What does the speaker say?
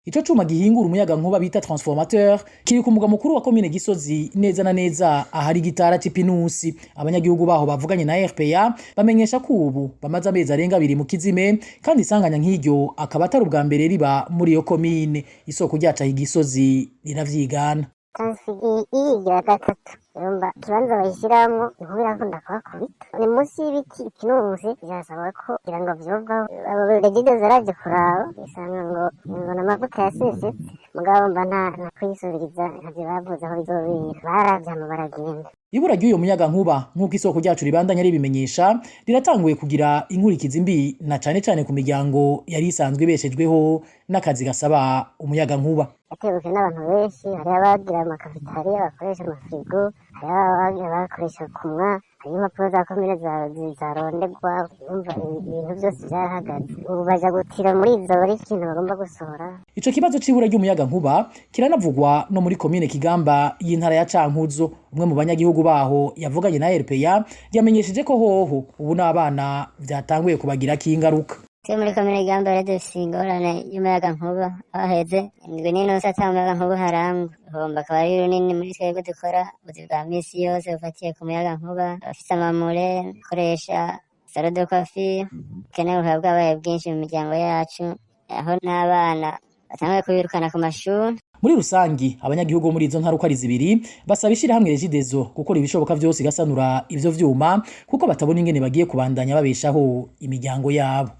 Ico cuma gihingura umuyaga nkuba bita transformateur kiri ku mugwa mukuru wa komine Gisozi, neza na neza ahari igitara c'ipinusi. Abanyagihugu baho bavuganye na RPA bamenyesha ko ubu bamaze amezi arenga 2 mu kizime, kandi isanganya nk'iryo akaba atari ubwa mbere riba muri iyo komine. Isoko ryacu aho Gisozi riravyigana. Iyigira gatatu yumva ikibanza bayishiramwo, inkuba irakunda kuhakubita, ni munsi y'ibiti ikinusi. Birasaba ko kugira ngo vyovaho, abo Regideso yaravye kuraba isanga ngo n'amavuta yasesetse, mugabo mba nta kuyisubiriza, ntavyo bavuze aho bizobera, baravye hama baragenda. Ibura ry'uyo muyaga nkuba, nk'uko isoko ryacu ribandanya ribimenyesha, riratanguye kugira inkurikizi mbi, na cane cane ku miryango yari isanzwe ibeshejweho n'akazi gasaba umuyaga nkuba. Yatewe n'abantu benshi. Hariho abagira amakafetariya bakoresha amafirigo, hariho abakoresha kumwa, hariho impapuro za komine zarondegwa. Urumva ibintu byose byarahagaze, ubu baja gutira muri izo bari ikintu bagomba gusohora. Ico kibazo c'ibura ry'umuyaga nkuba kiranavugwa no muri komine Kigamba y'intara ya Cankuzo. Umwe mu banyagihugu baho yavuganye na RPA yamenyesheje ko hoho ubu n'abana vyatanguye kubagirako ingaruka. Twe muri komine Kigamba rero dufise ingorane y'umuyaga nkuba, aho heze indwi n'inusu ata muyaga nkuba uharangwa. Uhomba akaba ari runini muri twebwe dukora ubuzi bwa misi yose bufatiye ku muyaga nkuba, abafise amamure, gukoresha salon de coiffure, ubukene bukaba bwabaye bwinshi mu miryango yacu, aho n'abana batanguye kubirukana ku mashuri. Muri rusangi, abanyagihugu bo muri izo ntara uko ari zibiri basaba ishirahamwe Regideso gukora ibishoboka vyose igasanura ivyo vyuma, kuko batabona ingene bagiye kubandanya babeshaho imiryango yabo.